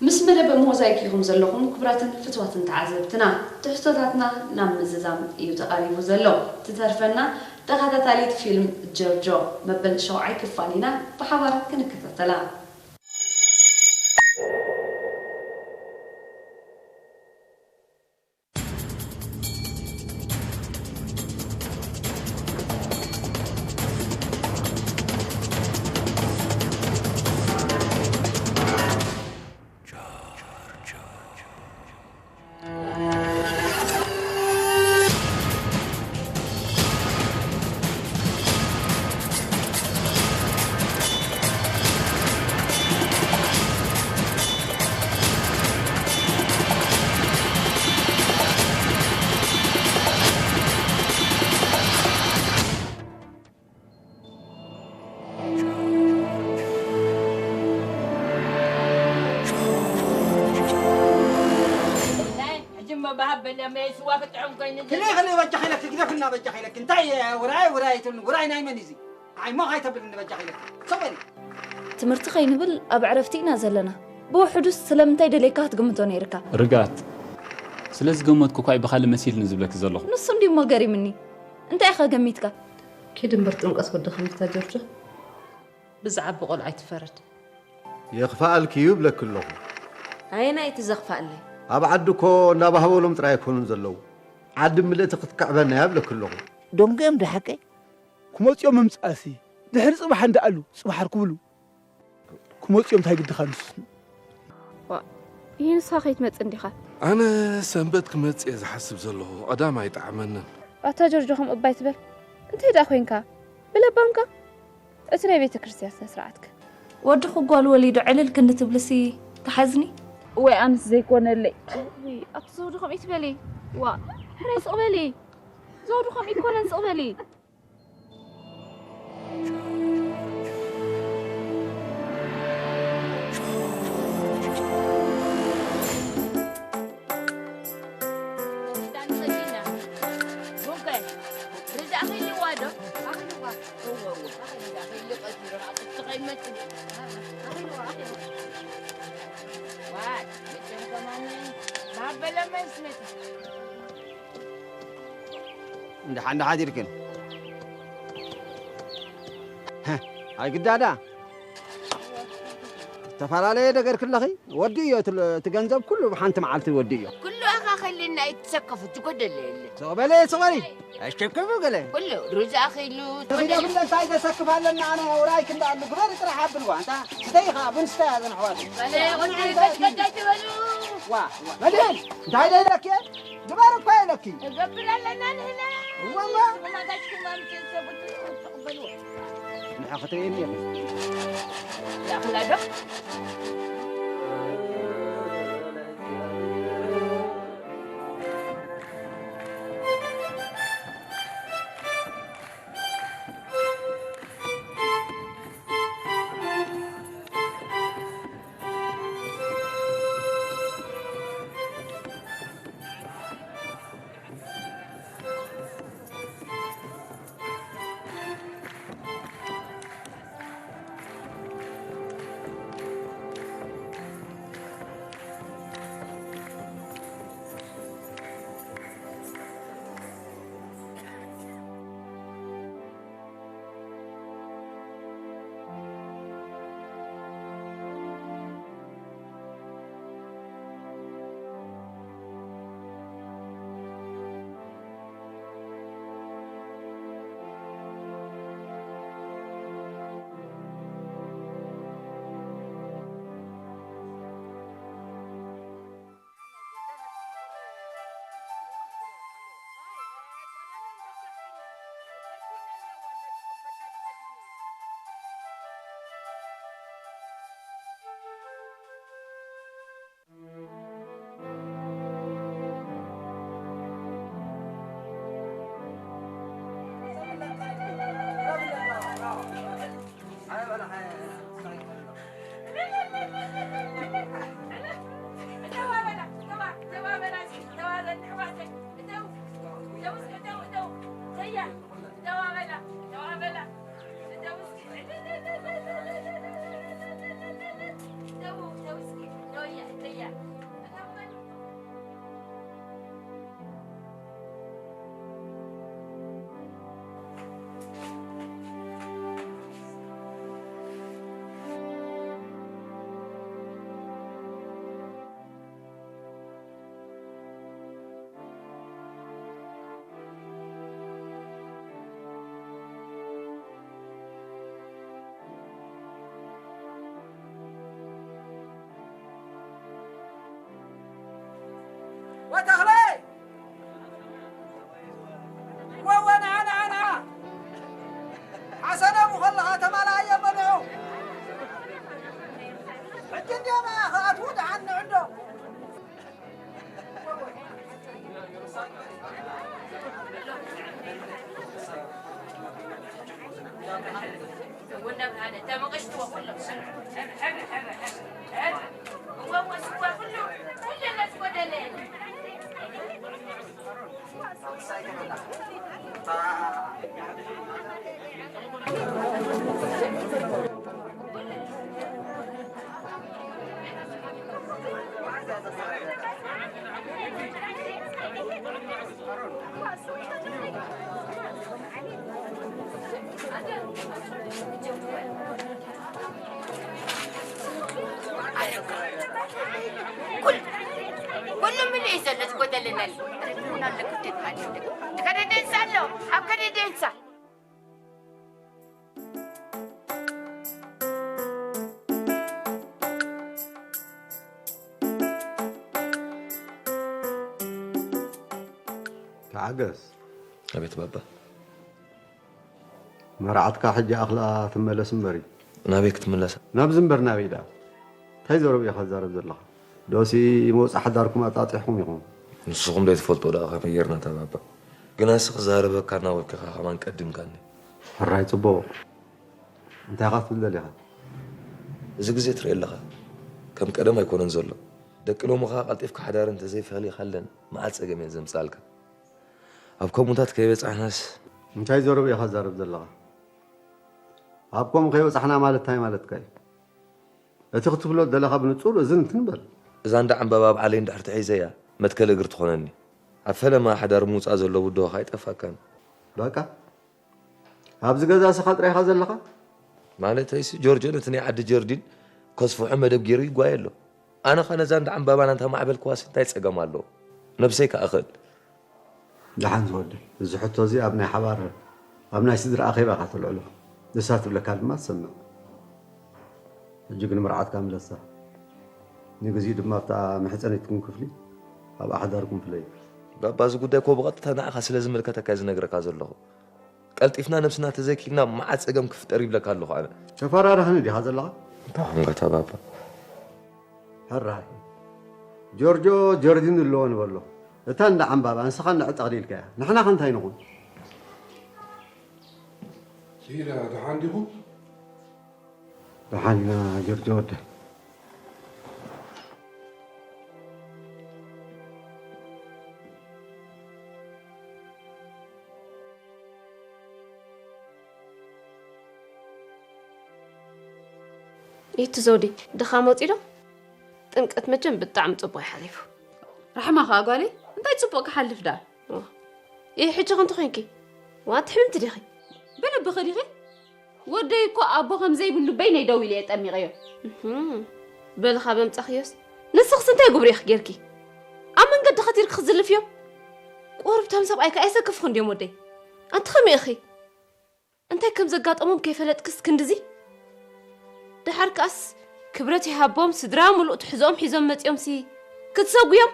ምስ መደብ ሞዛይክ ኢኹም ዘለኹም ክቡራትን ፍትዋትን ተዓዘብትና። ትሕዝቶታትና ናብ ምዝዛም እዩ ተቓሪቡ ዘሎ። ትተርፈና ተኸታታሊት ፊልም ጀርጆ መበል ሸውዓይ ክፋል ኢና ብሓባር ክንከታተላ። ናይ ሕጂ እሞ ብሃብ በለ መየ ስዋ ክጥዕም ኮይኑ ክሊ ክሊ በጃ ኸይለክ ግደፍና በጃ ኸይለክ እንታይ ውራይ ውራይ ትብልን ውራይ ናይ መን እዩ እዚ? ኣይ ሞኽ ኣይተብልኒ በጃ ኸይለክ ሰበኒ ትምህርቲ ከይንብል ኣብ ዕረፍቲ ኢና ዘለና። ብውሕዱስ ስለምንታይ ደልየካ ክትግምቶ ነይርካ? ርግኣት፣ ስለ ዝገመትኩ እኳ እዩ ብኻልእ መሲልኒ ዝብለኪ ዘለኹ። ንሱ እንዲሞ ገሪምኒ። እንታይ ኢኻ ገሚትካ? ኪድ እምበር ጥምቀት ወዲ ከምታ ጆርጆ። ብዛዕባ ቆልዓ ኣይትፈረድ። የኽፍኣልኪ እዩ እብለኪ ኣለኹ። ኣየናይ እቲ ዘኽፍኣለይ? ኣብ ዓዲ እኮ እንዳባህበሎም ጥራይ ኣይኮኑን ዘለዉ። ዓዲ ምልእቲ ክትክዕበና እያ እብለኪ ኣለኹ። ደንጉዮም ዶ ሓቀይ? ክመፅኦም ምምፃእሲ ድሕሪ ፅባሕ እንዳኣሉ ፅባሕ ኣርክብሉ። ክመፅኦም እንታይ ግድኻ ንሱ? ዋ፣ ይህ ንስኻ ከይትመጽእ እንዲኻ። ኣነ ሰንበት ክመጽእ እየ ዝሓስብ ዘለኹ፣ ቀዳም ኣይጠዓመንን። ኣታ ጆርጆ ከምኡ እባ ኣይትበል። እንታይ ደኣ ኮይንካ? ብለባምካ? እቲ ናይ ቤተ ክርስቲያን ስነ ስርዓትከ? ወድኺ ጓል ወሊዱ ዕልል ክንዲ ትብልሲ ትሓዝኒ? እዋይ ኣነስ ዘይኮነለይ። እውይ፣ ኣቲ ዘውዱ ከምኡ ይትበሊ። ዋ፣ ሕራይ ስቕ በሊ። ዘውዱ ከምኡ ይኮነን ስቕ በሊ። እንድሓ እንድሓ ሓዲርክን? ሃ፣ ኣይግዳዳ። ዝተፈላለየ ነገር ክለኺ ወዲ እዮ፣ እቲ ል-፣ እቲ ገንዘብ ኩሉ ብሓንቲ መዓልቲ ወዲ እዮ። ኩሉ ኣኻ ከልና ኣይትሰከፉ፣ ትጎደለ የለ። ስቕ በለ፣ ስቕ በሊ። ኣሸክፉ ገለ። ኩሉ ሩዝ ኣኺሉ፣ ትጎደለ። እንታይ ዘሰክፍ ኣለና? ኣነ ውራይ ክንዳ ኣሉ ግበሪ ጥራሕ ኣብልዋ። እንታ ስተይ ኢኻ፣ ቡን ስተያ ዘን ኣሕዋት። በለ፣ ወዲ በትከዳ ትበሉ። ዋ፣ ዋ፣ መድህን፣ እንታይ ደይለኪ? ግበር እኮ ኢለኪ። እገብር ኣለና ንሕና። እወ፣ እወ። ንሕና ታችኩም ኣምፅእ ሰብኡት ትቕበልዎ። ንዓ ክትርእየኒ የለን። ላኽላ ዶ? ወላኻ ተማላኣዮ በልዑ። ሕጂ እንዲኦም ክኣትዉ ደሓን ንዕዶ። ኩሉ ምልእ እዩ ዘሎ፣ ዝጎደለና ኣሎ። ትኸደደንሳ ኣሎ፣ ኣብ ከደደንሳ። ተዓገስ። ኣቤት ባባ። መርዓትካ ሕጂ ኣኽላ ትመለስ እምበሪ። ናበይ ክትምለሳ? ናብዚ እምበር ናበይ ደኣ? እንታይ ዘረብ ኢኻ ትዛረብ ዘለኻ? ዶሲ መውፅእ ሓዳርኩም ኣጣጢሕኩም ኢኹም። ንስኹም ዘይትፈልጦ ደኣ ከመይ ጌርና እታ ባባ? ግናሲ ክዛረበካ እናበልኩ ኢኻ ከማን ቀዲምካኒ። ሕራይ ጽቡቕ። እንታይ ኢኻ ክትብል ደሊኻ? እዚ ግዜ ትርኢ ኣለኻ። ከም ቀደም ኣይኮነን ዘሎ። ደቂ ሎሚ ኸኣ ቀልጢፍካ ሓዳር እንተዘይፈሊኻለን መዓት ጸገም እየን ዘምጽኣልካ። ኣብ ከምኡታት ከይበጻሕናስ። እንታይ ዘረብ ኢኻ ትዛረብ ዘለኻ? ኣብ ከምኡ ከይበጻሕና ማለት እንታይ ማለትካ እዩ? እቲ ክትብሎ ዘለኻ ብንጹር እዝን እንትን በል። እዛ እንዳ ዕምባባ ኣብ ዓለይ እንድሕር ተሒዘያ መትከል እግሪ ትኾነኒ። ኣብ ፈለማ ሓዳር ምውጻእ ዘለዎ ብድሆኻ ኣይጠፋካን። በቃ ኣብዚ ገዛ እስኻ ጥራይ ኢኻ ዘለኻ? ማለተይሲ ጆርጆ ነቲ ናይ ዓዲ ጀርዲን ከስፍሖ መደብ ገይሩ ይጓየ ኣሎ። ኣነ ኸ ነዛ እንዳ ዕምባባና እንተማዕበልክዋስ እንታይ ጸገም ኣለዎ? ነብሰይ ክኣኽል። ደሓን ዝወደይ፣ እዚ ሕቶ እዚ ኣብ ናይ ሓባር ኣብ ናይ ስድራ ኣኼባ ኢኻ ተልዕሎ። ንሳ ትብለካ ድማ ትሰምዕ። ሕጂ ግን መርዓትካ ምለሳ። ንግዚኡ ድማ ኣብታ መሕጸኒትኩም ክፍሊ ኣብ ኣሕዳርኩም ፍለዩ። ባባ፣ እዚ ጉዳይ እኮ ብቐጥታ ንዓኻ ስለ ዝምልከተካ እየ ዝነግረካ ዘለኹ። ቀልጢፍና ነብስና ተዘይኪልና መዓት ጸገም ክፍጠር ይብለካ ኣለኹ ኣነ። ተፈራርሕኒ ዲኻ ዘለኻ? እንታይ ኾንካ እታ ባባ? ሕራይ። ጆርጆ ጀርዲን ኣለዎ ንበሎ። እታ እንዳ ዓምባባ ንስኻ እንዳ ዕጠቕሊልካያ። ንሕና ከ እንታይ ንኹን? ሲዳ ደሓን ዲኹም? ደሓን ኢና ጆርጆ ወደ። ኢቲ ዘውዲ፣ ድኻ መጺ ዶ? ጥምቀት መቸም ብጣዕሚ ጽቡቕ እዩ ሓሊፉ። ራሕማ ኸኣ ጓለይ፣ እንታይ ጽቡቕ ክሓልፍ ደኣ? ኦ፣ ይህ ሕጂ ኸ እንታይ ኾንኪ? ዋ፣ ትሕምንቲ ዲኺ? በለብኺ ዲኺ? ወደይ እኮ ኣቦ ከም ዘይብሉ በይነይ ደው ኢለ እየ ጠሚቐዮ። እህም፣ በሊ ካብ ኣምጻኽዮስ፣ ንስኽስ እንታይ ግብሪ ኢኺ ጌርኪ? ኣብ መንገዲ ኸቲርኪ ክትዝልፍዮ? ቁሩብ እቶም ሰብኣይ ከኣ የሰክፍኺ እንድዮም ወደይ። ኣንቲ ኸመይ ኢኺ? እንታይ ከም ዘጋጠሞም ከይፈለጥክስ ክንድዚ? ደሓር ከኣስ ክብረት ይሃቦም፣ ስድራ ምሉእ ትሕዝኦም ሒዞም መጺኦምሲ ክትሰጉዮም?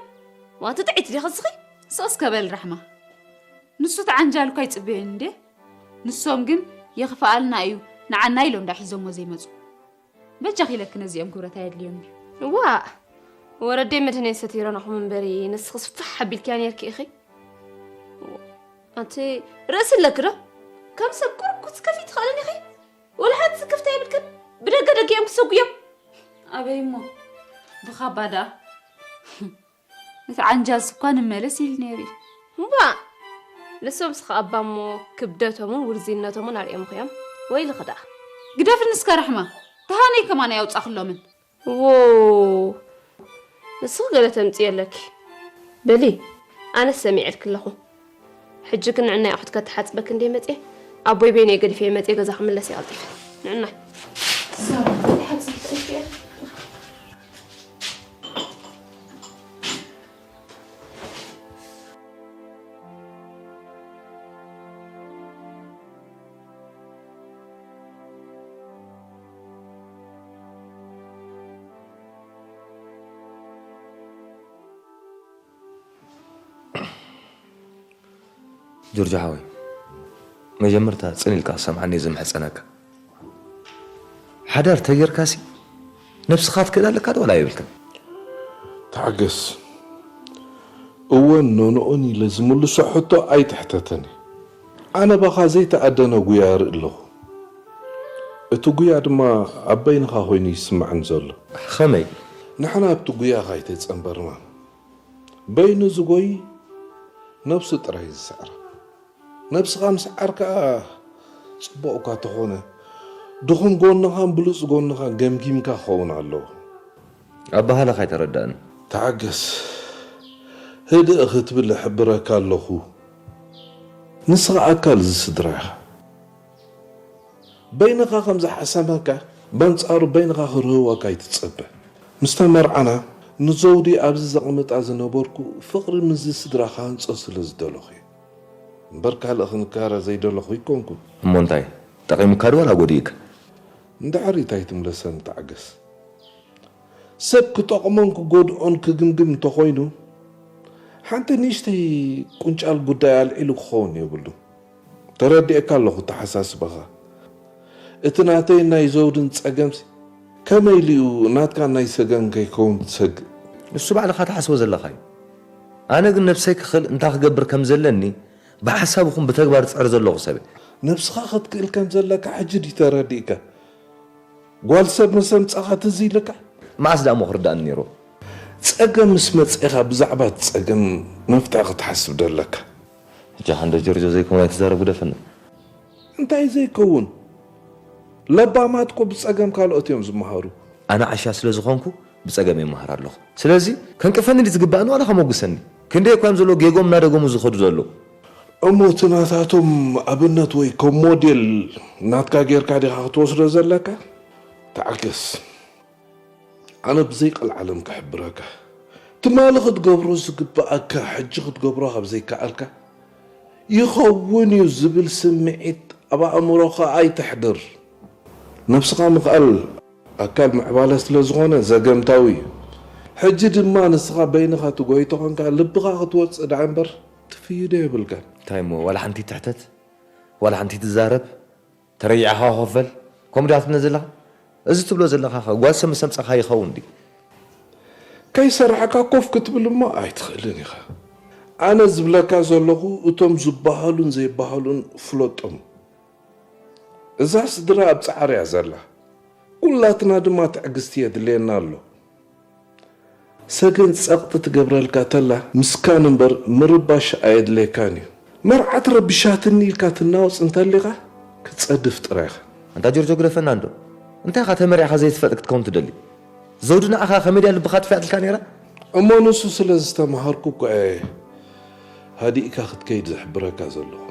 ዋንቲ ጥዒት ዲኺ እስኺ? ስቕ እስከ በል ራሕማ። ንሱ እቲ ዓንጃል እኳ ኣይጽበዮን እንዴ? ንሶም ግን የኽፍኣልና እዩ፣ ንዓና ኢሎም ዳ ሒዞሞ ዘይመጹ። በጃኺ ኢለኪ ነዚኦም ክብረት ኣየድልዮን እዩ። ዋእ! ወረደይ መድህነይ ሰቲረናኹም እምበሪ፣ ንስኽስ ፋሕ ኣቢልክያ ኔርኪ ኢኺ። ኣንቲ ርእሲ ኣለኪ ዶ? ከም ሰብ ኩርኩስ ከፊት ትኽእልን ኢኺ? ወላ ሓንቲ ስክፍታ የብልክን? ብደገ ደጊኦም ክሰጉዮም። ኣበይ እሞ? ብኻባ ደኣ? እቲ ዓንጃልስ እኳ ንመለስ ኢሉ ነይሩ እዩ። እምባ! ንሶምስ ከኣ እባ እሞ ክብደቶምን ውርዝይነቶምን ኣርእዮምኺ እዮም። ወይልኺ ደኣ። ግደፍኒ እስከ ራሕማ፣ ተሃነይ ከማን ኣየውጻኽሎምን። ዎ! ንስኺ ገለ ተምጽኢ ኣለኪ። በሊ፣ ኣነስ ሰሚዐልኪ ኣለኹ። ሕጂ ግን ንዕናይ ኣቑሑት ከተሓጽበኪ እንድየ መጽየ፣ ኣቦይ በይነይ ገዲፈዮ መጽየ ገዛ ክምለስ እየ ቀልጢፈ። ንዕናይ። ጆርጆ ሓወይ፣ መጀመርታ ጽን ኢልካ ክሰምዓኒ እየ ዝምሕጸነካ። ሓዳር ተጌርካሲ ነብስኻ ትክእል ኣለካ ዶ ዋላ የብልካ? ተዓገስ። እወን ኖኖኦን ኢለ ዝምልሶ ሕቶ ኣይትሕተተኒ። ኣነ ባኻ ዘይተኣደነ ጉያ ርኢ ኣለኹ። እቲ ጉያ ድማ ኣብ በይንኻ ኮይኑ ይስምዓን ዘሎ። ኸመይ? ንሕና ኣብቲ ጉያ ካይተጸንበርና በይኑ ዝጎይ ነብሱ ጥራይ ዝስዕራ። ነብስኻ ምስዓር ከኣ ጽቡቕ እኳ ተኾነ፣ ድኹም ጎንኻን ብሉጽ ጎንኻን ገምጊምካ ክኸውን ኣለዎ። ኣበሃህላኻ ኣይተረዳእን። ተዓገስ፣ ህድእ ክትብል እሕብረካ ኣለኹ። ንስኻ ኣካል እዚ ስድራ ኢኻ። በይንኻ ከም ዝሓሰመካ፣ በንጻሩ በይንኻ ክርህወካ ኣይትጸበ። ምስ ተመርዓና፣ ንዘውዲ ኣብዚ ዘቕምጣ ዝነበርኩ ፍቕሪ ምስዚ ስድራ ክሃንጾ ስለ ዝደለኹ እየ። እምበር ካልእ ክንካረ ዘይደለኹ ኣይኮንኩን። እሞ እንታይ፣ ጠቒሙካ ዶ ዋላ ጎዲኡካ? እንድሕር እንታይ ትምለሰኒ ተዓገስ። ሰብ ክጠቕሞን ክጎድኦን ክግምግም እንተኾይኑ፣ ሓንቲ ንእሽተይ ቁንጫል ጉዳይ ኣልዒሉ ክኸውን የብሉን። ተረዲኤካ ኣለኹ ኣተሓሳስባኻ። እቲ ናተይን ናይ ዘውድን ጸገምሲ ከመይ ኢሉ እዩ ናትካን ናይ ሰገን ከይከውን ትሰግእ? ንሱ ባዕልኻ ትሓስቦ ዘለኻ እዩ። ኣነ ግን ነብሰይ ክኽእል እንታይ ክገብር ከም ዘለኒ ብሓሳብ ይኹን ብተግባር ዝጽዕር ዘለኹ ሰብ እየ። ነብስኻ ክትክእል ከም ዘለካ ሕጂ ድዩ ተረዲእካ? ጓል ሰብ ምስ ኣምጻኻ ትዝ ኢልካ? መዓስ ደኣ እሞ ክርዳእኒ ነይሩ? ጸገም ምስ መጸኻ ብዛዕባ እቲ ጸገም መፍትሒ ክትሓስብ ዶ ኣለካ? ሕጂ ኸ እንዶ ጆርጆ ዘይከውን ኣይትዛረብ ግደፈና። እንታይ ዘይከውን? ለባማት እኮ ብጸገም ካልኦት እዮም ዝመሃሩ። ኣነ ዓሻ ስለ ዝኾንኩ ብጸገም ይመሃር ኣለኹ። ስለዚ ከንቅፈኒ ድዩ ዝግባእኒ ዋላ ከመጉሰኒ? ክንደይ እኳ እዮም ዘለዉ ጌጎም እናደገሙ ዝኸዱ ዘለዉ። እሞ እቲ ናታቶም ኣብነት ወይ ከም ሞዴል ናትካ ጌርካ ዲኻ ክትወስዶ ዘለካ? ተዓገስ። ኣነ ብዘይ ቀልዓለም ክሕብረካ። ትማሊ ክትገብሮ ዝግብኣካ ሕጂ ክትገብሮ ካብ ዘይከኣልካ፣ ይኸውን እዩ ዝብል ስምዒት ኣብ ኣእምሮኻ ኣይተሕድር። ነብስኻ ምኽኣል ኣካል ምዕባለ ስለ ዝኾነ ዘገምታዊ እዩ። ሕጂ ድማ ንስኻ በይንኻ ትጎይ ተኾንካ ልብኻ ክትወጽእ ደኣ እምበር ትፍይዶ የብልካን። እንታይ እሞ ዋላ ሓንቲ ትሕተት ዋላ ሓንቲ ትዛረብ? ተረጊዕኻ ኮፍ በል። ከምኡ ድኣ ትብለኒ ዘለኻ? እዚ ትብሎ ዘለኻኸ ጓል ሰብ ምስ ኣምጻእካ ይኸውን ድዩ? ከይሰራሕካ ኮፍ ክትብል እሞ ኣይትኽእልን ኢኻ። ኣነ ዝብለካ ዘለኹ እቶም ዝበሃሉን ዘይበሃሉን ፍለጦም። እዛ ስድራ ኣብ ጻዕሪ እያ ዘላ። ኩላትና ድማ ትዕግስቲ የድልየና ኣሎ። ሰገን ጸቕጢ ትገብረልካ ተላ ምስካን እምበር ምርባሽ ኣየድልየካን እዩ። መርዓ ትረብሻትኒ ኢልካ ትናወጽ እንተሊኻ ክትጸድፍ ጥራይ ኢኻ። ኣንታ ጆርጆ ግደፈና እንዶ። እንታይ ኢኻ ተመሪዕኻ ዘይትፈልጥ ክትከውን ትደሊ? ዘውዲ ንዓኻ ከመይ ድያ ልብኻ ኣጥፊኣትልካ ነይራ? እሞ ንሱ ስለ ዝተምሃርኩ እኮ እየ ሃዲእካ ክትከይድ ዝሕብረካ ዘለኹ።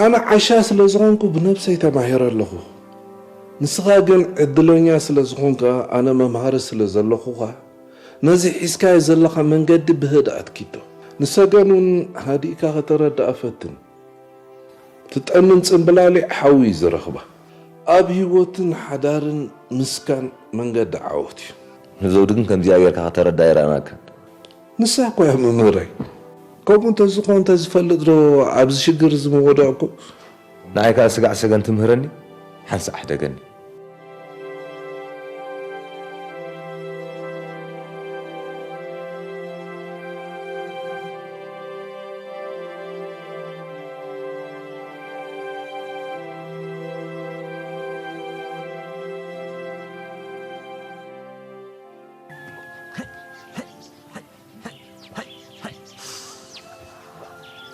ኣነ ዓሻ ስለ ዝኾንኩ ብነብሰይ ተማሂረ ኣለኹ። ንስኻ ግን ዕድለኛ ስለ ዝኾንካ ኣነ መምሃሪ ስለ ዘለኹኻ ነዚ ሒዝካዮ ዘለኻ መንገዲ ብህድኣት ኪዶ። ንሰገን እውን ሃዲእካ ከተረድኣ ፈትን። ትጠምን ጽምብላሊዕ ሓዊ እዩ ዝረኽባ። ኣብ ህይወትን ሓዳርን ምስካን መንገዲ ዓወት እዩ። ንዘውዲ ግን ከምዚኣ ጌርካ ከተረዳ ይረኣናካ። ንሳ እኮ እያ መምህረይ። ከምኡ እንተዝኾን እንተዝፈልጥ ዶ ኣብዚ ሽግር እዚ ምወደቕኩ? ንዓይ ከኣ ስጋዕ ሰገን ትምህረኒ ሓንሳእ ኣሕደገኒ።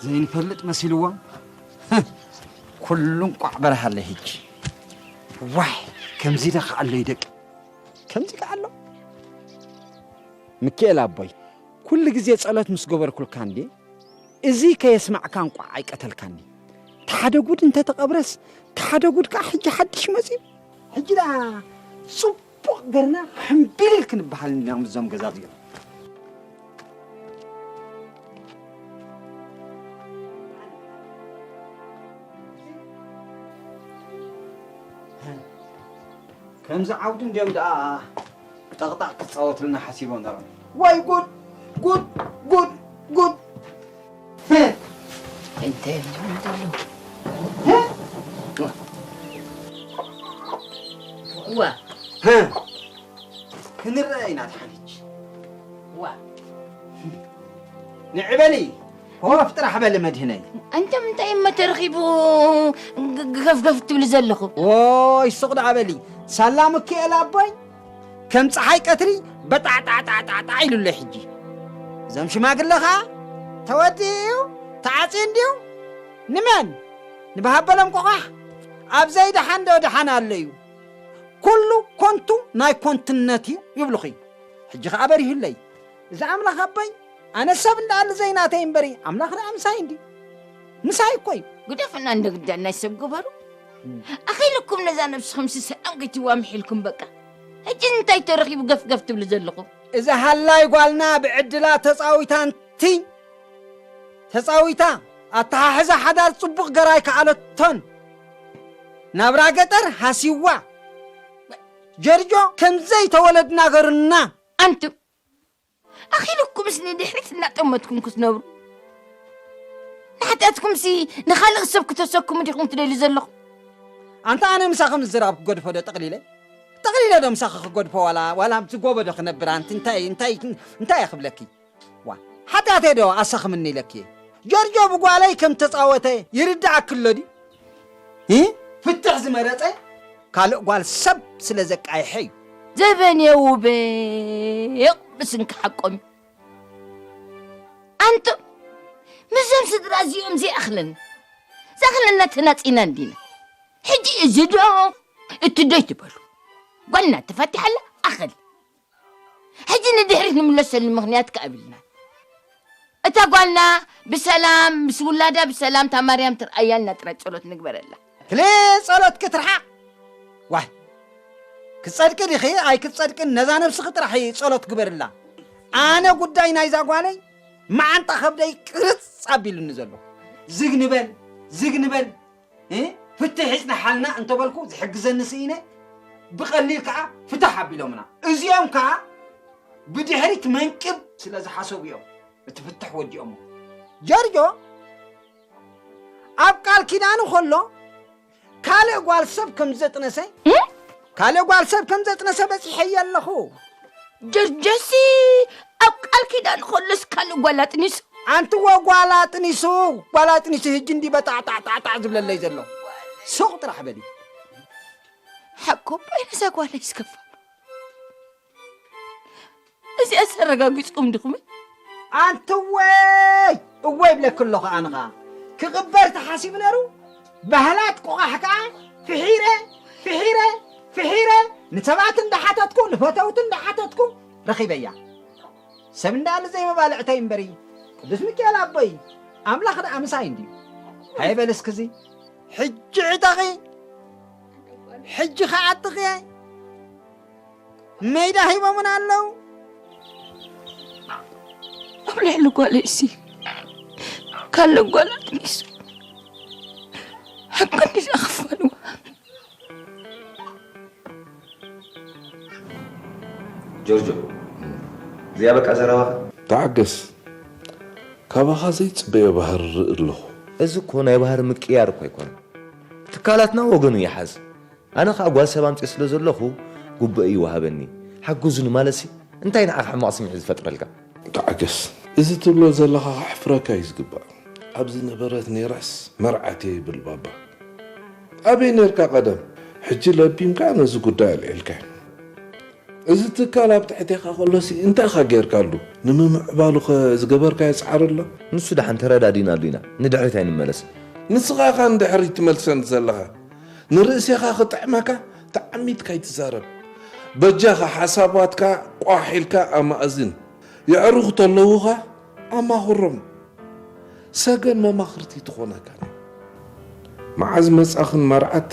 ዘይንፈልጥ መሲልዎም ኩሉ እንቋዕ በረሃ ኣለይ ሕጂ። ዋይ ከምዚ ደ ከዓሎ ይደቂ ከምዚ ከዓሎ። ምክኤል ኣቦይ ኩሉ ግዜ ጸሎት ምስ ገበርኩልካ እንዴ እዚ ከየስማዕካ እንቋዕ ኣይቀተልካኒ። ተሓደ ጉድ እንተተቐብረስ ተሓደ ጉድ ከኣ ሕጂ ሓድሽ መጺኡ። ሕጂ ደኣ ጽቡቕ ገርና ሕምቢል ክንበሃል ኢና ምስዞም ገዛዚኦም። ከምዚ ዓውዲ እንድዮም ደኣ ጠቕጣቕ ክጻወቱልና ሓሲቦም ነሮም። ዋይ ጉድ ጉድ ጉድ ጉድ። እንታይ እዮም ዝብሉ ዘለዉ? ክንረአ ኢና ድሓን ሕጂ። ዋ። ንዕበሊ፣ ኮፍ ጥራሕ በሊ መድህነይ። ኣንተ ምንታይ እሞ ተረኺቡ ግ-፣ ግ-፣ ገፍገፍ ትብሊ ዘለኹ? ዎይ፣ ሱቕ ደኣ በሊ። ሳላ ምክኤል ኣቦይ ከም ጸሓይ ቀትሪ በጣዕጣዕጣዕጣዕ ኢሉለይ ሕጂ። እዞም ሽማግለ ኸኣ ተወዲኡ እዩ፣ ተዓጽዩ እንድዩ። ንመን? ንበሃበሎም ቆቋሕ? ኣብ ዘይደሓን ዶ ደሓን ኣሎ እዩ? ኩሉ ኮንቱ ናይ ኮንትነት እዩ ይብሉኺ። ሕጂ ኸኣ በሪሁለይ። እዚ ኣምላኽ ኣቦይ፣ ኣነ ሰብ እንዳኣሉ ዘይናተይ እምበሪ፣ ኣምላኽ ደኣ ምሳይ እንዲ። ምሳይ እኮ እዩ። ግደፉና እንደ ግዳ ናይ ሰብ ግበሩ። ኣኺልኩም ነዛ ነብስኹም ሲ ሰላም ገይትዋ ምሒልኩም በቃ። ሕጂ እንታይ ተረኺቡ ገፍገፍ ትብሉ ዘለኹም? እዛ ሃላይ ጓልና ብዕድላ ተጻዊታ እንቲ ተጻዊታ፣ ኣተሓሕዛ ሓዳር ጽቡቕ ገራ ኣይከኣለቶን። ናብራ ገጠር ሃሲዋ። ጀርጆ ከም ዘይተወለድና ገሩና። ኣንቱም ኣኺልኩምስ ንድሕሪት እናጠመትኩም ክትነብሩ፣ ንሓጢኣትኩምሲ ንኻልእ ሰብ ክተሰክሙ ዲኹም ትደልዩ ዘለኹም? ኣንታ ኣነ ምሳኺ ምዝራብ ክገድፎ ዶ ጠቕሊለ? ጠቕሊለ ዶ ምሳኺ ክገድፎ ዋላ፣ ዋላ ኣብዚ ጎቦ ዶ ክነብር? ኣንቲ እንታይ፣ እንታይ፣ እንታይ እየ ክብለኪ? ዋ፣ ሓጢኣተይ ዶ ኣሰኽምኒ ኢለኪ? ጆርጆ ብጓለይ ከም ተጻወተ ይርድኣኪ ኣሎ ድዩ? እ? ፍትሕ ዝመረጸ ካልእ ጓል ሰብ ስለ ዘቃየሐ እዩ። ዘበን የውበቕ ብስንኪ ሓቆም። ኣንቱም ምስዞም ስድራ እዚኦም ዘይኣኽለኒ፣ ዝኣኽለና ተናጺና እንዲና። ሕጂ እዚ ዶ እቲ ዶ ይትበሉ? ጓልና ተፈቲሓ ኣላ፣ ኣኸል። ሕጂ ንድሕሪት ንምለሰሉ ምኽንያት ከኣ የብልናን። እታ ጓልና ብሰላም፣ ምስ ውላዳ ብሰላም፣ እታ ማርያም ትርኣያ ኢልና ጥራይ ጸሎት ንግበረላ። ክልእ ጸሎት ክትርሓቕ። ዋይ፣ ክትጸድቂ ዲኺ ኣይክትጸድቅን ነዛ ነብስኺ ጥራሕ ጸሎት ግበርላ። ኣነ ጉዳይ ናይዛ ጓለይ መዓንጣ ከብደይ ቅርጽ ኣቢሉኒ ዘሎ። ዝግ ንበል፣ ዝግ ንበል፣ እ? ፍትሕ ይጽንሓልና እንተበልኩ ዝሕግዘኒ ስኢነ፣ ብቐሊል ከኣ ፍታሕ ኣቢሎምና። እዚኦም ከኣ ብድሕሪት መንቅብ ስለ ዝሓሰቡ እዮም እቲ ፍትሕ ወዲኦሞ። ጀርጆ ኣብ ቃል ኪዳኑ ከሎ ካልእ ጓል ሰብ ከም ዘጥነሰ፣ እ? ካልእ ጓል ሰብ ከም ዘጥነሰ በጺሐዮ ኣለኹ። ጀርጆሲ ኣብ ቃል ኪዳኑ ከሎስ ካልእ ጓል ኣጥኒሱ? ኣንትዎ ጓል ኣጥኒሱ፣ ጓል ኣጥኒሱ ህጂ እንዲ በጣዕጣዕጣዕ ዝብለለይ ዘሎ። ሱቕ ጥራሕ በሊ። ሓቆ ኣባይ ነዛ ጓለይ ይስከፋ። እዚኣስ ኣረጋጊጽኩም ዲኹም? ኣንትወይ! እወ ይብለኪ ኣለኹ ኣነ ኸኣ። ክቕበር ተሓሲቡ ነይሩ፣ ባህላት ቆቓሕ ከኣ ፍሒረ፣ ፍሒረ፣ ፍሒረ፣ ንሰባት እንዳሓተትኩ፣ ንፈተውቲ እንዳሓተትኩ ረኺበያ። ሰብ እንዳኣሉ ዘይመባልዕተይ እምበሪ፣ ቅዱስ ሚካኤል ኣቦይ፣ ኣምላኽ ደኣ ምሳይ እንድዩ። ሃየ በል እስኪ እዚ፣ ሕጂ ዕጠቒ፣ ሕጂ ኸዓ ኣጥቕየ። ሜዳ ሂቦምና ኣለዉ። ኣብ ልዕሊ ጓለይሲ ካልእ ጓል ኣጥኒሱ። ሓቂ እንድዩ ዘኽፋልዋ። ጆርጆ፣ እዚኣ በቃ ዘረባኻ? ተዓገስ። ካባኻ ዘይጽበዮ ባህሪ ርኢ ኣለኹ። እዚ እኮ ናይ ባህሪ ምቅያር እኮ ኣይኮነን። ትካላትና ወገኑ ይሓዝ። ኣነ ኸኣ ጓል ሰብ ኣምጽኤ ስለ ዘለኹ ግቡእ ይወሃበኒ። ሓግዙኒ ማለትሲ እንታይ ንዓኻ ሕማቕ ስምዒት ዝፈጥረልካ? ተዓገስ። እዚ ትብሎ ዘለኻ ከሕፍረካ እዩ ዝግባእ። ኣብ ዝነበረት ነይራስ መርዓት እየ ይብል ባባ። ኣበይ ነርካ ቀደም? ሕጂ ለቢምካ ነዚ ጉዳይ ኣልዒልካዮ። እዚ ትካል ኣብ ትሕቴኻ ከሎሲ እንታይ ኢኻ ጌርካሉ? ንምምዕባሉኸ ዝገበርካዮ ጻዕሪ ኣሎ? ንሱ ደሓን ተረዳዲናሉ ኢና። ንድሕሪት ኣይንመለስን። ንስኻ ኢኻ ንድሕሪት ትመልሰኒ ዘለኻ። ንርእሴኻ ክጥዕመካ ተዓሚትካ ኣይትዛረብ። በጃኻ ሓሳባትካ ቋሕ ኢልካ ኣማእዝን። የዕሩኽ ተለዉኻ ኣማኽሮም። ሰገን መማኽርቲ ትኾነካን። መዓዝ መጻኽን መርዓት፣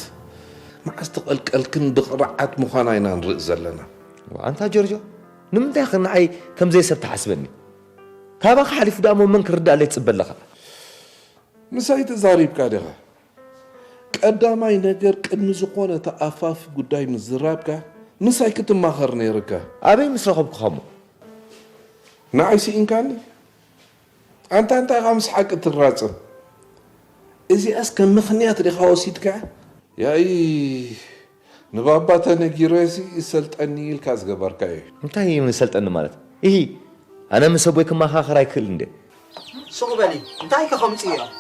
መዓዝ ተቐልቀልክን ብቕርዓት ምዃና ኢና ንርኢ ዘለና። ኣንታ ጆርጆ፣ ንምንታይ ኢኻ ንዓይ ከም ዘይሰብ ትሓስበኒ? ካባኻ ሓሊፉ ደኣ እሞ መን ክርድኣለይ ትጽበ ኣለኻ? ምሳይ ተዛሪብካ ዲኻ? ቀዳማይ ነገር ቅድሚ ዝኾነ ተኣፋፊ ጉዳይ ምዝራብካ ምሳይ ክትማኸር ነይርካ። ኣበይ ምስ ረኸብኩኻ እሞ? ንዓይ ስኢንካኒ? ኣንታ እንታይ ኢኻ ምስ ሓቂ ትራጸም? እዚኣስ ከም ምኽንያት ዲኻ ወሲድካ? ያኢ፣ ንባባ ተነጊረሲ ይሰልጠኒ ኢልካ ዝገበርካዮ እዩ። እንታይ እዩ ንሰልጠኒ ማለት? ኢሂ፣ ኣነ ምስ ኣቦይ ክመኻኸር ኣይክእል እንደ። ሱቕ በሊ፣ እንታይ ከ ከምጽእ እዮም?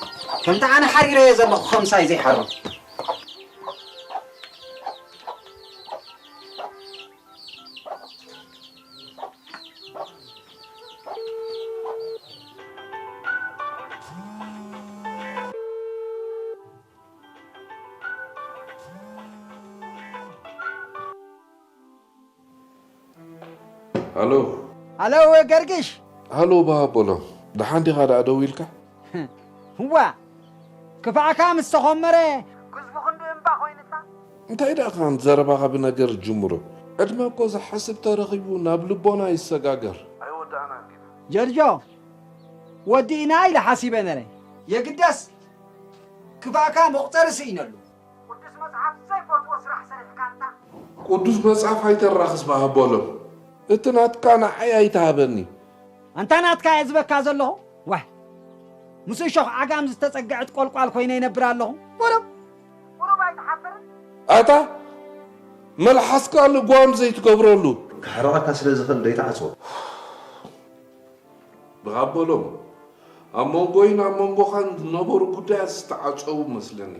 ከምቲ ኣነ ሓሪረዮ ዘለኹ ከምሳይ ዘይሓሩ። ሃሎ። ሃሎ፣ ገርግሽ። ሃሎ፣ ባሃቦሎም። ደሓን ዲኻ ደኣ ደዊልካ? ህዋ፣ ክፋእካ ምስ ተኾመረ፣ ግዝቡ ክንዲ እምባ ኮይንካ። እንታይ ደኣ ካን ዘረባኻ ብነገር ጅምሮ? ዕድመ እኮ ዝሓስብ ተረኺቡ ናብ ልቦና ይሰጋገር። ኣይወዳእናን ዲና? ጀርጆ፣ ወዲእና ኢለ ሓሲበ ነረ። የግዳስ ክፋእካ መቑጸሪ ስኢነሉ። ቅዱስ መጽሓፍ ዘይፈትዎ ስራሕ ሰሪሕካ ኣንታ። ቅዱስ መጽሓፍ ኣይተራኽስ ባሃቦሎም። እቲ ናትካ ንዓይ ኣይትሃበኒ። ኣንታ ናትካ እየ ዝበካ ዘለኹ። ዋይ፣ ምስ እሾኽ ዓጋም ዝተጸግዐት ቆልቋል ኮይነ ይነብር ኣለኹ። ቁሩብ፣ ቁሩብ ኣይትሓፍርን? ኣታ መልሓስካ ልጓም ዘይትገብረሉ። ክሕርቐካ ስለ ዝኽእል ደይትዓጽዎ። ብኣበሎም ኣብ መንጎይን ኣብ መንጎኻን ዝነበሩ ጉዳያት ዝተዓጸዉ መስለኒ።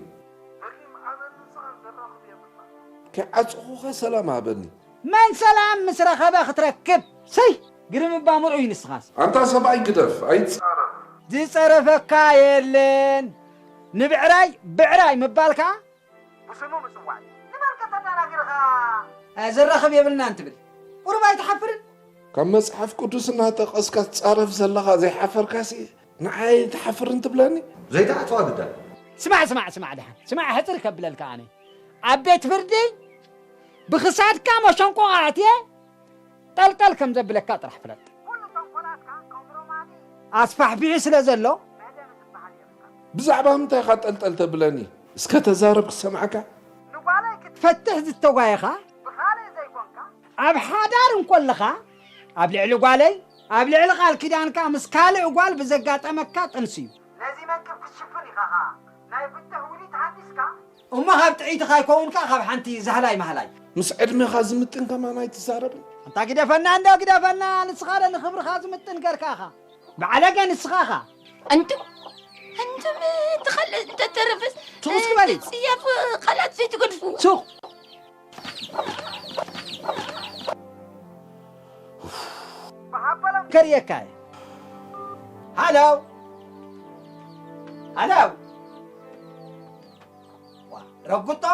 ከይዓጸኹኻ ሰላም ሃበኒ። መን ሰላም ምስ ረኸበ ክትረክብ? ሰይ! ግርም እባ ምርኡይ ንስኻስ። ኣንታ ሰብኣይ ግደፍ፣ ኣይትጻረፍ። ዝጸረፈካ የለን። ንብዕራይ ብዕራይ ምባል ከኣ ብስሙ ምጽዋዕ እዩ። ንመን ከተደናግር ኢኻ? እ፣ ዘራኽብ የብልናን ትብል። ቁሩብ ኣይትሓፍርን? ካብ መጽሓፍ ቅዱስ እናጠቐስካ ትጻረፍ ዘለኻ ዘይሓፈርካሲ ንዓይ ኣይትሓፍርን ትብለኒ? ዘይትዓጽዋ ግዳ። ስማዕ፣ ስማዕ፣ ስማዕ ደሓን። ስማዕ፣ ሕጽር ከብለልካ ኣነ። ኣብ ቤት ፍርዲ ብኽሳድካ መሸንቆቕ ኣትየ ጠልጠል ከም ዘብለካ ጥራሕ ፍለጥ። ኣስፋሕፊሑ ስለ ዘሎ። ብዛዕባ ምንታይ ኢኻ ጠልጠል ተብለኒ? እስከ ተዛረብ ክሰምዓካ። ንጓለይ ክትፈትሕ ዝተጓየኻ ብኻልእ ዘይኮንካ። ኣብ ሓዳር እንኮለኻ ኣብ ልዕሊ ጓለይ፣ ኣብ ልዕሊ ቃል ኪዳንካ ምስ ካልእ ጓል ብዘጋጠመካ ጥንሲ እዩ። ነዚ መንክብ ክትሽፍን ኢኻ ኸኣ ናይ ፍትሕ ውዲት ሃንዲስካ። እሞ ካብ ጥዕይቲ ካይከውን ከኣ ካብ ሓንቲ ዛህላይ ማህላይ። ምስ ዕድሜኻ ዝምጥን ከማን ኣይትዛረብን። ኣንታ ግደፈና እንዶ ግደፈና፣ ንስኻ ዶ ንኽብርኻ ዝምጥን ገርካ ኢኻ። ባዕለገ ንስኻ ኢኻ። ኣንቱም፣ ኣንቱም፣ እቲ ካልእ እንተተረፈስ፣ ትኹስ ክበል። እቲ ጽያፍ ቃላት ዘይትገድፍዎ። ሱቕ። ከርእየካ እየ። ሃሎ። ሃሎ። ዋ፣ ረጉጦ።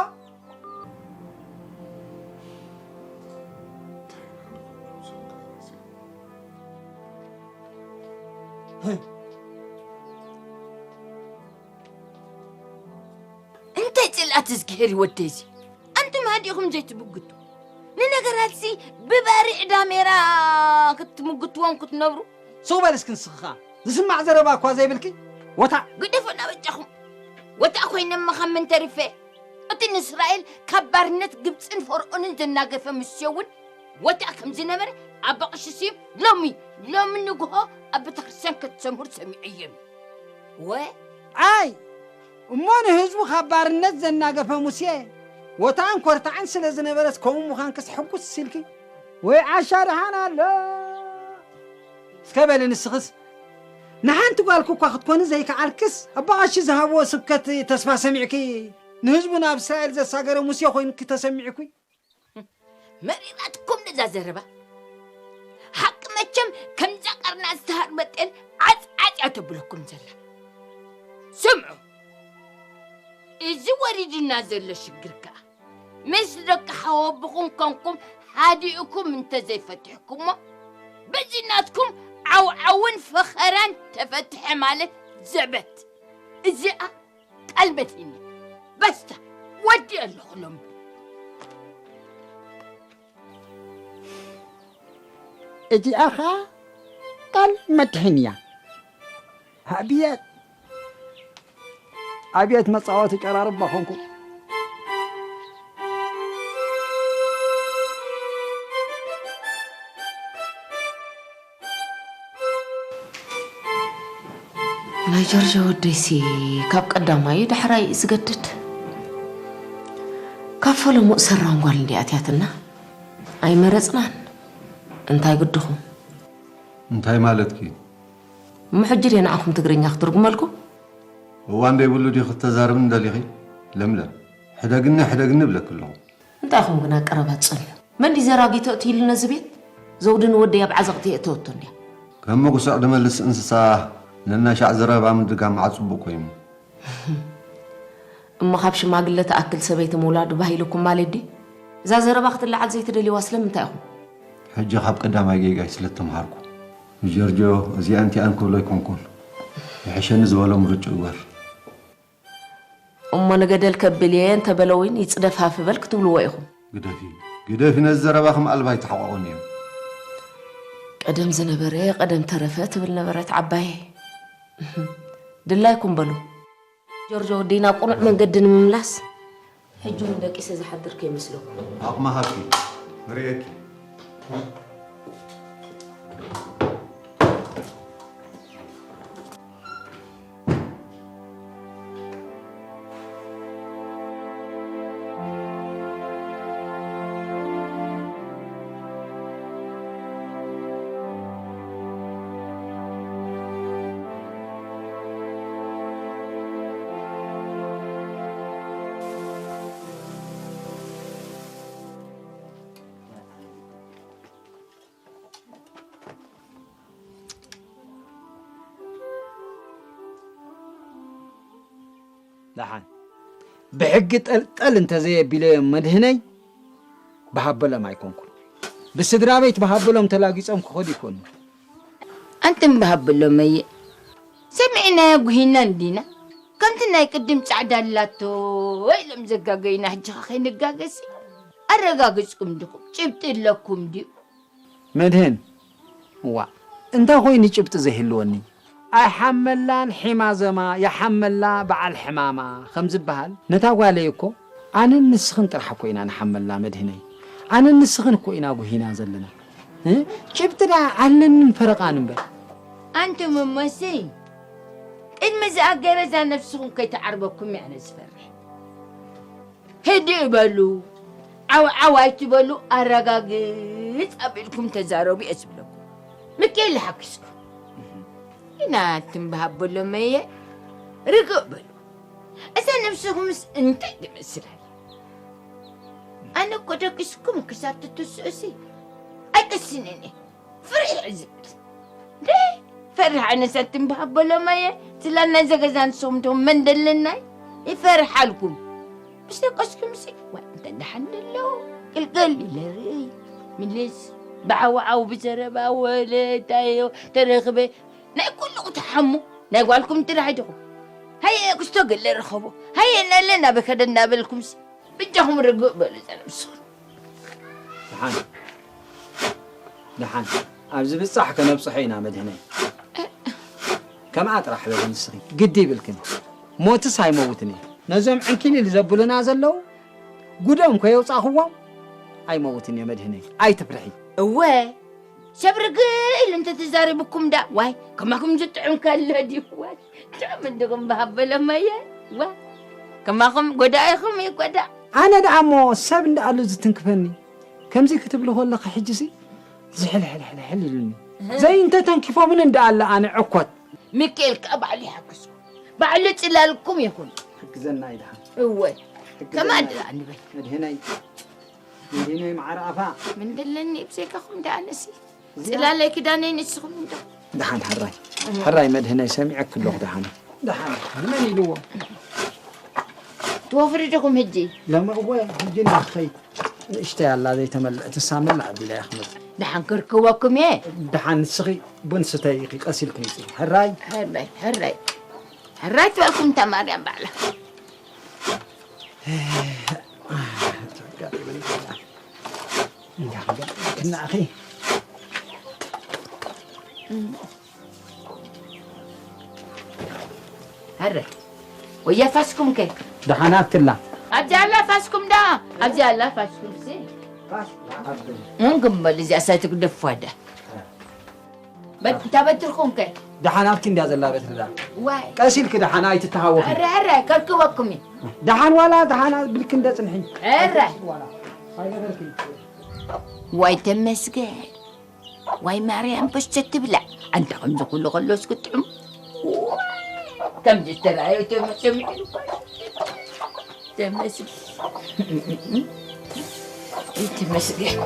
እንታይ ጽልኣት እዝግሄር እዩ ወደይ እዚ? ኣንቱም ሃዲእኹም ዘይትብግቱ። ንነገራትሲ ብባርዕ ዳሜራ ክትምግትዎም ክትነብሩ። ሱቕ በል እስኪ ንስኺ ኸኣ። ዝስማዕ ዘረባ እኳ ዘይብልኪ ወታእ። ግደፉና በጃኹም። ወታእ ኮይነ እሞ ካብ መን ተሪፈ? እቲ ንእስራኤል ካብ ባርነት ግብጽን ፈርዖንን ዘናገፈ ሙሴ እውን ወታእ ከም ዝነበረ ኣባ ቀሺ ስዩም ሎሚ፣ ሎሚ ንግሆ ኣብ ቤተክርስትያን ክትሰምሩ ሰሚዐዮም። ወ-፣ ኣይ፣ እሞ ንህዝቡ ካብ ባርነት ዘናገፈ ሙሴ ወታእን ኮርታዕን ስለ ዝነበረስ ከምኡ ምዃንክስ ሕጉስ ኢልኪ? ወይ ዓሻ ደሓን ኣሎ። እስከ በሊ ንስኽስ፣ ንሓንቲ ጓልኪ እኳ ክትኮኒ ዘይከኣልክስ፣ ኣባ ቀሺ ዝሃብዎ ስብከት ተስፋ ሰሚዕኪ፣ ንህዝቡ ናብ እስራኤል ዘሳገረ ሙሴ ኮይንኪ ተሰሚዕኩ። መሪራትኩም ነዛ ዘረባ። ሓቂ መቸም ከምዛ ቀርና ዝተሃርመ ጤል ዓጽ ዓጽ እያ ተብለኩም ዘላ። ስምዑ፣ እዚ ወሪድና ዘሎ ሽግር ከኣ ምስ ደቂ ሓወቦኹም ኮንኩም ሃዲእኩም እንተዘይፈቲሕኩሞ፣ በዚ ናትኩም ዓውዓውን ፈኸራን ተፈትሐ ማለት ዘበት። እዚኣ ቃል መድሕን እያ። በስታ፣ ወዲአ ኣለኹ ሎሚ። እዚኣ ኸኣ ቃል መድሕን እያ። ኣብየት፣ ኣብየት መጻወቲ ጨራርባ ኾንኩ። ናይ ጆርጆ ወደይሲ ካብ ቀዳማይ እዩ ዳሕራይ እዩ ዝገድድ። ካብ ፈለሙእ ሰራን ጓል እንዲያ ኣትያትና ኣይመረጽናን። እንታይ ግድኹም? እንታይ ማለትኪ? እሞ ሕጂ ድየ ንዓኹም ትግርኛ ክትርጉመልኩም? እዋን ዘይብሉ ድዩ ክተዛርብኒ ደሊኺ? ለምለም፣ ሕደግኒ፣ ሕደግኒ እብለኪ ኣለኹ። እንታይ ኢኹም ግና ቀረባ ትጸንሑ? መን ድዩ ዘራጊ ተእትዩሉ ነዚ ቤት? ዘውዲ ንወደይ ኣብ ዓዘቕቲ የእተወቶ እንድያ። ከም ምጉስዕ ድመልስ እንስሳ ነናሻዕ ዘረባ ምድጋም መዓ ጽቡቕ ኮይኑ። እሞ ካብ ሽማግለ ትኣክል ሰበይቲ ምውላዱ ባህ ኢሉኩም ማለት ድዩ? እዛ ዘረባ ክትለዓል ዘይትደልይዋ ስለምንታይ ኢኹም? ሕጂ ካብ ቀዳማይ ጌጋይ ስለ እተምሃርኩ። ጀርጆ፣ እዚኣን እቲኣን ክብሎ ኣይኮንኩን። ይሕሸኒ ዝበሎ ምርጭኡ ይግበር። እሞ ንገደል ከብል እየ እንተበለ እውን ይጽደፍ ሃፍ በል ክትብልዎ ኢኹም። ግደፊ፣ ግደፊ፣ ነዚ ዘረባኺ ምኣልባ ኣይተሓቋቑን እዮም። ቀደም ዝነበረ ቀደም ተረፈ ትብል ነበረት ዓባየ። ድላይኩም በሉ። ጆርጆ ወደይ ናብ ቅኑዕ መንገዲ ንምምላስ ሕጂ እውን ደቂሰ ዝሓድር ከይመስለኩም። ኣቕሚ ሃብኪ፣ ንርእየኪ። ደሓን ብሕጊ ጠልጠል እንተዘየቢለዮም መድህነይ ብሃበሎም ኣይኮንኩን። ብስድራ ቤት ብሃበሎም ተላጊጾም ክኸዱ ይኮኑ። ኣንተም ብሃበሎም እየ ሰሚዕናዮ ጉሂና እንዲና። ከምቲ ናይ ቅድም ጻዕዳ ኣላቶ ኢሎም ዘጋገዩና ሕጂኻ ከይንጋገሲ። ኣረጋግጽኩም ዲኹም? ጭብጢ ኣለኩም ድዩ? መድህን፣ እዋ፣ እንታይ ኮይኑ ጭብጢ ዘይህልወኒ? ኣይሓመላን ሒማዘማ፣ ይሓመላ በዓል ሕማማ ከም ዝበሃል፣ ነታ ጓለይ እኮ ኣነን ንስኽን ጥራሕ እኮ ኢና ንሓመላ መድህነይ። ኣነን ንስኽን እኮ ኢና ጉሂና ዘለና። እ? ጭብጢ ደኣ ኣለንን ፈረቓን እምበር። ኣንቱም እሞሲ፣ ቅድሚ ዝኣገረ እዛ ነፍስኹም ከይትዓርበኩም እየ ኣነ ዝፈርሕ። ህድእ በሉ፣ ዓው ዓው ኣይትበሉ፣ ኣረጋግጽ ኣቢልኩም ተዛረቡ እየ ዝብለኩም። ምክኤል ሓኪስኩም። ኢና ትንበሃበሎም እየ፣ ርግእ በሉ። እዛ ነብስኹምስ እንታይ ትመስል ኣላ? ኣነ እኮ ደቂስኩም ክሳብ ትትስኡሲ ኣይቅስንን እየ። ፍርሒ ዝብል። እንዴ፣ ፈርሕ ኣነሰ ትንበሃበሎም እየ። ስላ ናይ ዘገዛ ንስኹም ትኹም መን ደለናይ? ይፈርሓልኩም። ምስ ደቀስኩምሲ፣ ዋ፣ እንተ ደሓን ደሎ፣ ቅልቅል ኢለ ርእይ። ምልስ፣ ብዓውዓው ብዘረባ፣ ወለ፣ እንታይ እዮ፣ ተረኽበ። ናይ ኩሉ ክትሓሙ፣ ናይ ጓልኩም ጥራሕ ዲኹም። ሃየ፣ ክስቶ ገለ ረኸቦ። ሃየ፣ ነለ ናበ ከደ እናበልኩምሲ። ብጃኹም ርግእ በሉ፣ እዛ ነብስኹም። ደሓን፣ ደሓን። ኣብዚ ብጻሕ ከነብጽሖ ኢና መድህነይ። ከምኣ ጥራሕ በሊ ንስኺ። ግዲ ይብልክን። ሞትስ ኣይመውትን እየ። ነዞም ዕንኪሊል ዘብሉና ዘለዉ ጉዶም ከየውጻእኽዎም ኣይመውትን እየ መድህነይ። ኣይትፍርሒ። እወ፣ ሰብ ርግእ ኢሉ እንተተዛሪቡኩም ደኣ፣ ዋይ፣ ከማኹም ዝጥዑም ከሎ ድዩ? ዋይ፣ ጥዑም እንዲኹም ብሃበሎም እየ። ዋ፣ ከማኹም ጎዳኢኹም ይጎዳእ። ኣነ ደኣ እሞ ሰብ እንዳኣሉ ዝትንክፈኒ። ከምዚ ክትብሊ ከለኺ ሕጂሲ ዝሕልሕልሕልሕል ኢሉኒ። እህ። ዘይንተተንኪፎምን እንዳኣለ ኣነ ዕኮት። ሚካኤል ከኣ ባዕሉ ይሓግዝኩም። ባዕሉ ጽላልኩም ይኹን። ሕግዘና እዩ ደሓን። እወ። ሕግዘና ከማን እዩ። ደኣ ንበል። መድህነይ። መድህነይ መዓር ኣፋ። ምን ደለኒ ብዘይካኹም ደኣ ኣነሲ። እዚኣ ጽላለይ ክዳነይ ንስኹም እንዶ። ደሓን ሕራይ። ሕራይ መድህነይ ሰሚዐኪ ኣለኹ ደሓን። ደሓን። ንመን ኢልዎ? ትወፍሪ ዲኹም ሕጂ? ለመ እወ፣ ሕጂ እንዳኽኸይድ። ንእሽተይ ኣላ ዘይተመልአት፣ እሳ መላእ ኣቢላ እያ ክመጽእ። ደሓን ክርክበኩም እየ። ደሓን ንስኺ ቡን ስተይ ኢኺ፣ ቀስ ኢልኪ ምጺ። ሕራይ። ሕራይ፣ ሕራይ። ሕራይ ትበልኩም እታ ማርያም ባዕላ። ተጋጢመኒ። እንዳ ክንገ-፣ ክናእኺ። ኣረ፣ ወያ ፋስኩም ከ? ደሓን ኣብትላ። ኣብዚ ኣላ ፋስኩም ዳ? ኣብዚ ኣላ ፋስኩም ሲ? ፋስ፣ ኣብ፣ ምን ግንበል እዚኣ ሳይ ትግደፍ ፋዳ። በት-፣ እንታ በትርኩም ከ? ደሓን ኣልኪ እንድያ ዘላ ቤት ርዳ። ዋይ ቀስ ኢልኪ ደሓን ኣይትተሃወኺ። ኧረ ኧረ ከልክበኩም እዩ። ደሓን ዋላ ደሓን ብልኪ እንደ ጽንሒ። ኧረ ዋላ ኣይነበርኪ። ዋይ ተመስገን። ዋይ ማርያም በሽተ ትብላዕ። ኣንታ ከምዚ ኩሉ ከሎስ ክጥዕም። ከምዚ ዝተረኣዮ ተመሰሚዑ እኮ። ተመስገን። ተመስገን።